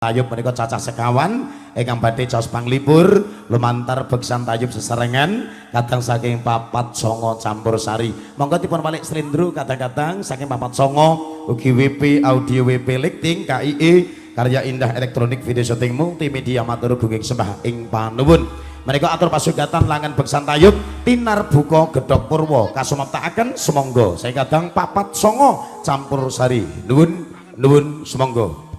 Tayub menika cacah sekawan ingkang badhe caos panglipur lumantar beksan tayub sesarengan kadang saking papat songo campur sari. Monggo dipun balik slendro kadang-kadang saking papat songo ugi WP audio WP lighting KIE karya indah elektronik video syuting multimedia matur gunging sembah ing panuwun. Menika atur pasugatan langan beksan tayub tinar buka gedhog purwa kasumaptakaken sumangga saya kadang papat songo campur sari. Nuwun nuwun sumangga.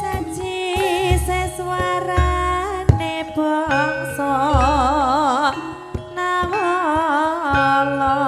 Saji seswarane bangsa Nawala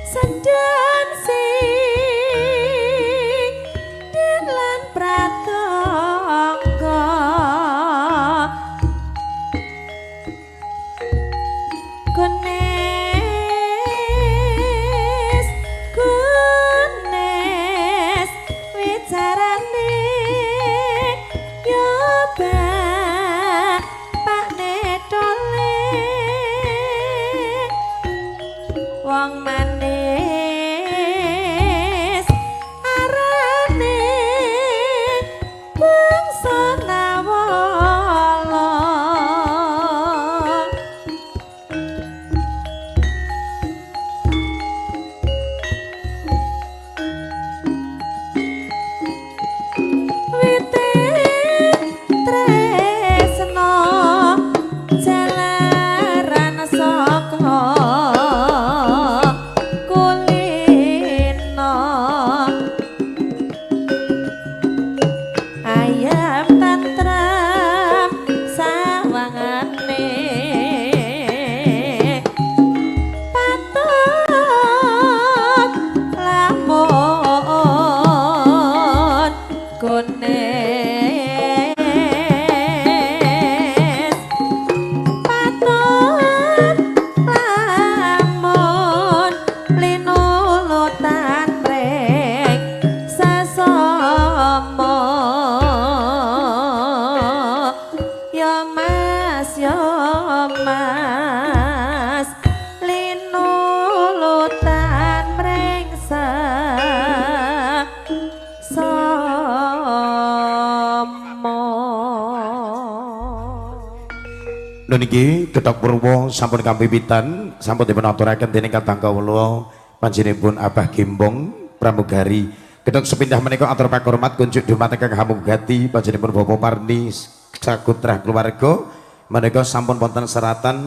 Senden sing lan pratangga Gunes gunes wicarane yo bapakne tole wong manis arane bangsa Nawala. Wite tresno jalaran saka kulino ayam tantram sawangane patut lamun gunes patut lamun linulutan mring sasama ya mas ya mas linulutan mring sasama. Lho niki gedhog purwa sampun kampipitan sampun dipun aturaken dening kadang kawula panjenenganipun Abah Gembong Pramugari. Gedhog sepindah menika atur pakurmat kunjuk dumateng Kang Hamugati panjenenganipun Bapak Parni sakutra keluarga menika sampun wonten seratan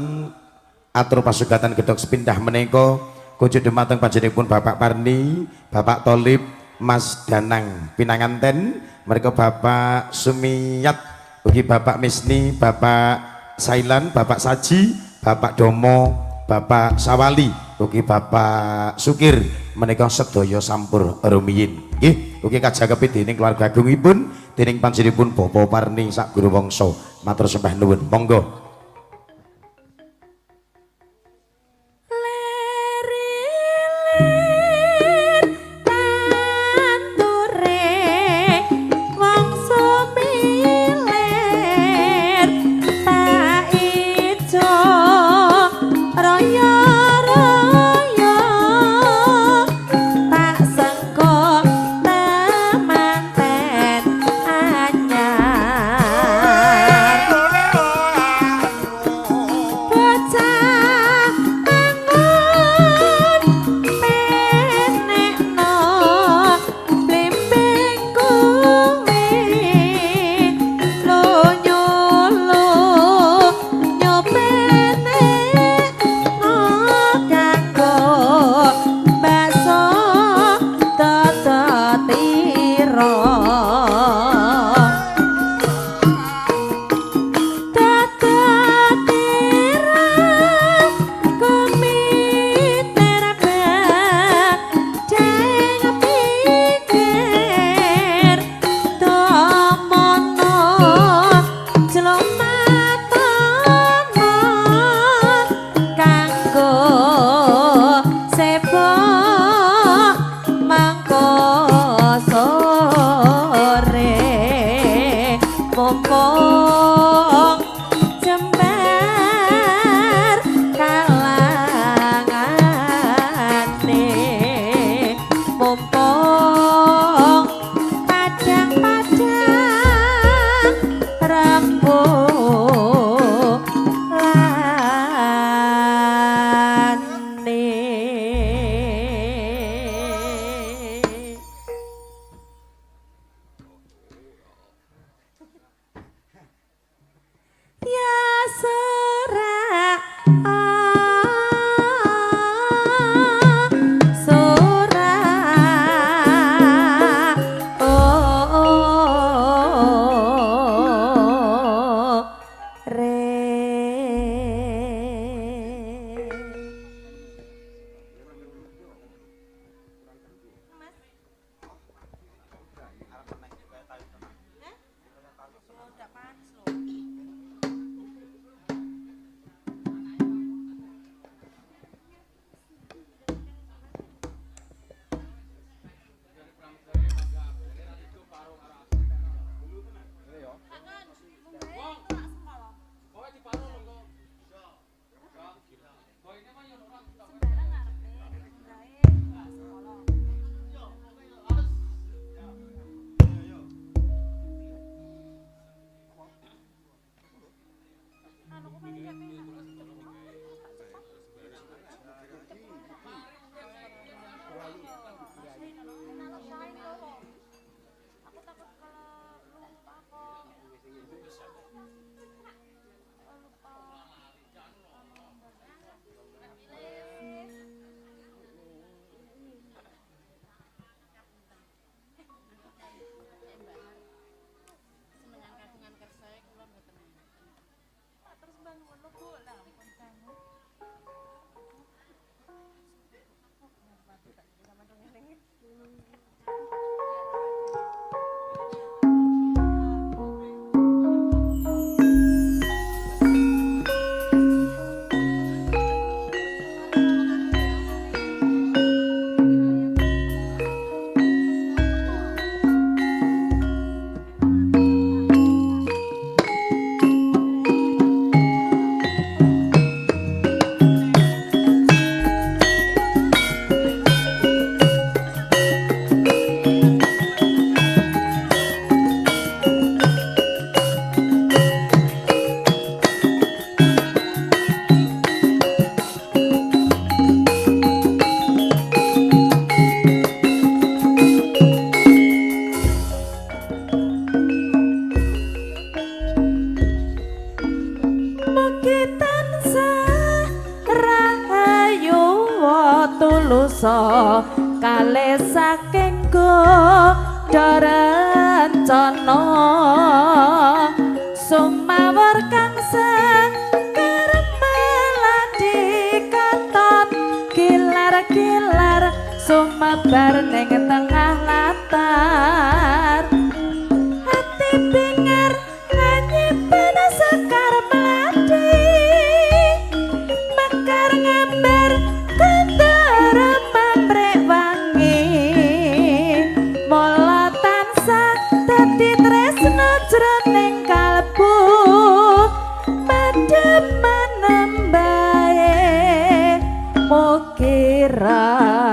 atur pasugatan gedhog sepindah menika kunjuk dumateng panjenenganipun Bapak Parni, Bapak Tolib, Mas Danang pinanganten mereka Bapak Sumiyat ugi Bapak Misni, Bapak Sailan, Bapak Saji, Bapak Domo, Bapak Sawali, ugi Bapak Sukir menika sedaya sampur rumiyin. Nggih, ugi kajakepi dening keluarga agungipun dening panjenenganipun Bapak Parni sak guru wangsa. Matur sembah nuwun. Monggo. Lerilir tanture wong sumilir tak ijo raya raya tak sengko temanten anyar. Mumpung jembar kalangane, mumpung padang-padang rembulane. Ya sora sora oh re. Mugi tansah rahayu tulusa kalih saking godha rencana, sumawur kang seger melati katon gilar-gilar sumebar ning tengah latar. Hati bingar nganyipen sekar melati, mekar ngambar kendara pamrih wangi, mula tansah dadi tresna jroning kalbu, madhep manembahe mugi rahayu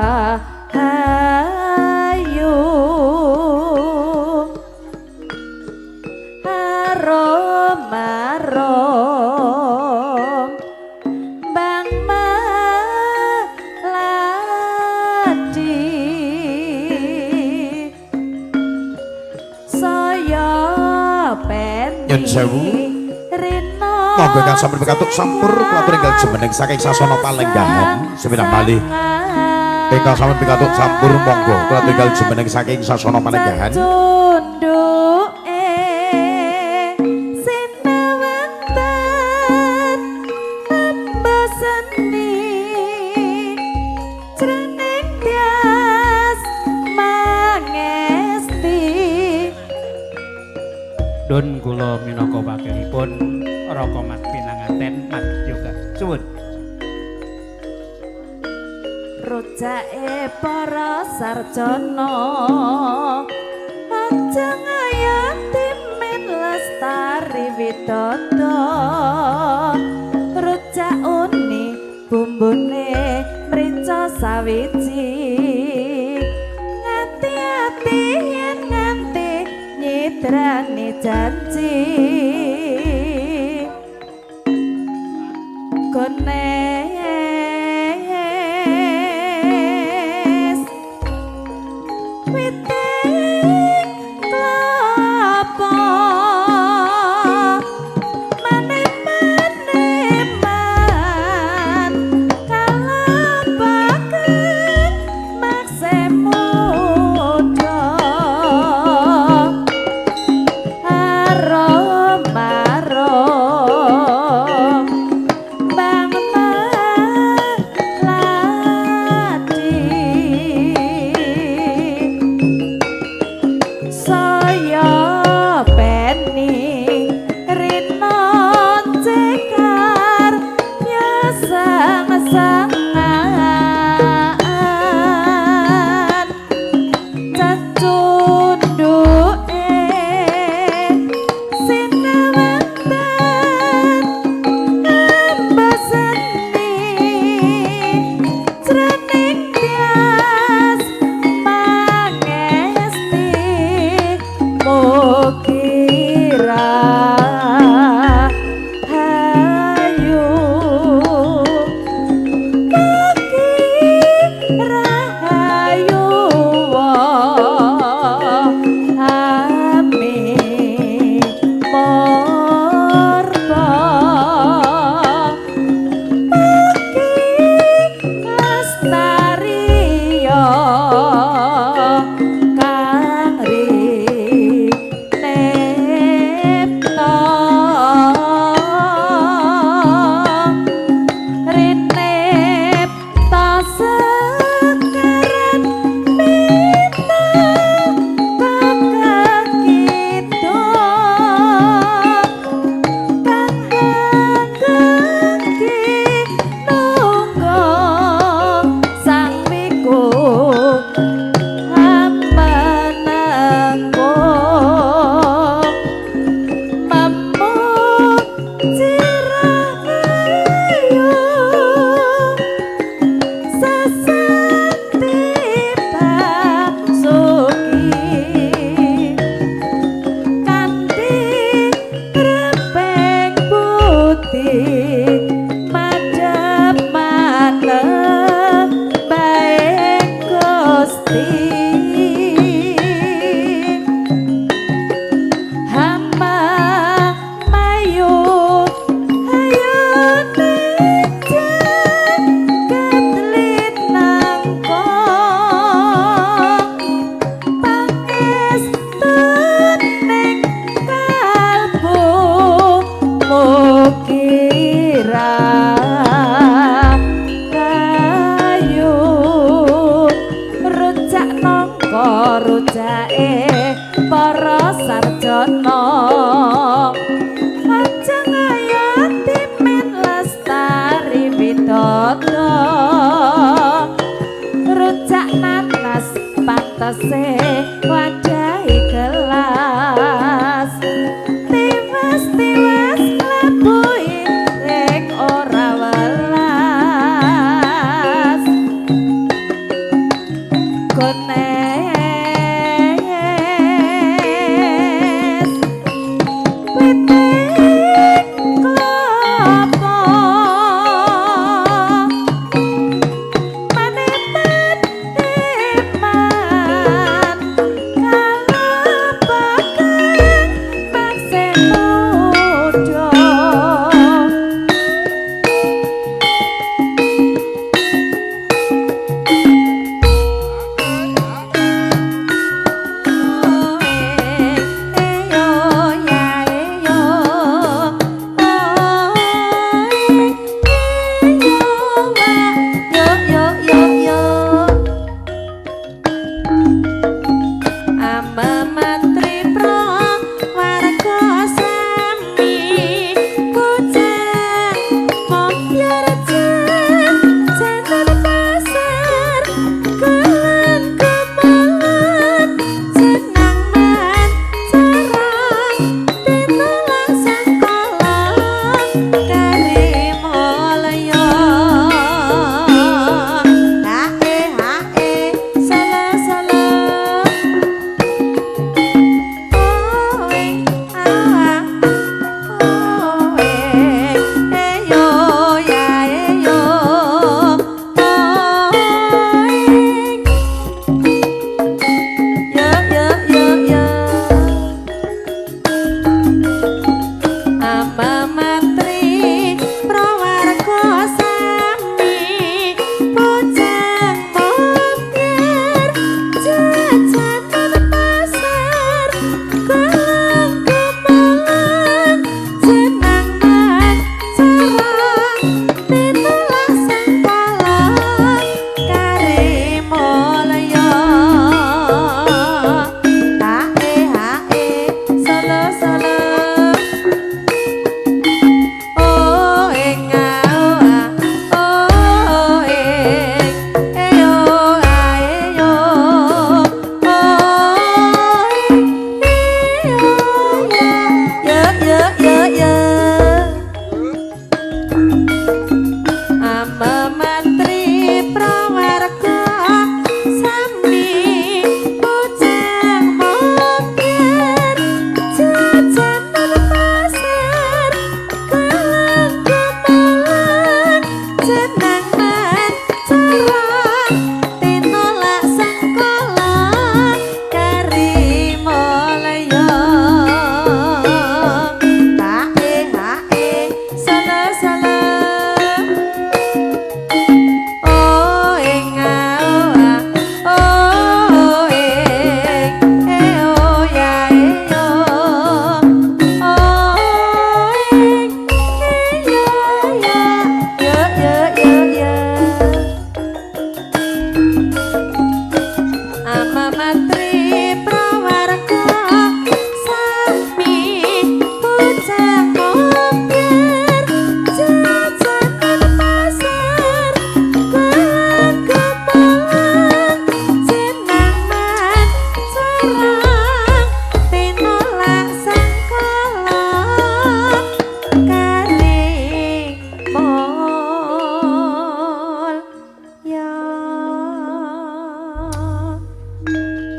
arom arom bang melati saya peni Nyun sewu. rina. Monggo ingkang sampun pikatuk sampur kula enggal jumeneng saking sasana palenggahan sepindah malih. Ingkang sampun pikatuk sampur monggo kula enggal jumeneng saking sasana palenggahan. Tunduke sinawentan ambaseni jroning tias mangesti. Dun kula minangka wakilipun Raka Mas Pinanganten Mas Yoga. Suwun. Rujake para sarjana aja ngayati min lestari. Lestari Widodo, rujak uni bumbune mrica sawiji, ngati-ati yen nganti nyidrani janji. Gones witing klapa maneman-maneman kalapaken makse muda arom arom bang.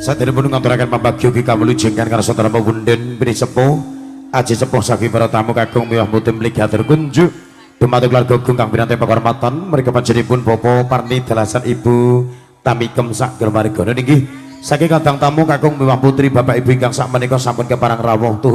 Saderengipun ngaturaken pambagyo kawulujengan karsa drama wunden pinisepuh aji sepuh saking para tamu kakung miwah putri mligi hatur kunjuk dumateng keluarga agung kang pinanti pakurmatan mereka panjenenganipun Bapak Parni dalasan Ibu Tamikem sak keluarga. Nggih, saking kadang tamu kakung miwah putri, bapak ibu ingkang sak menika sampun keparang rawuh tuh.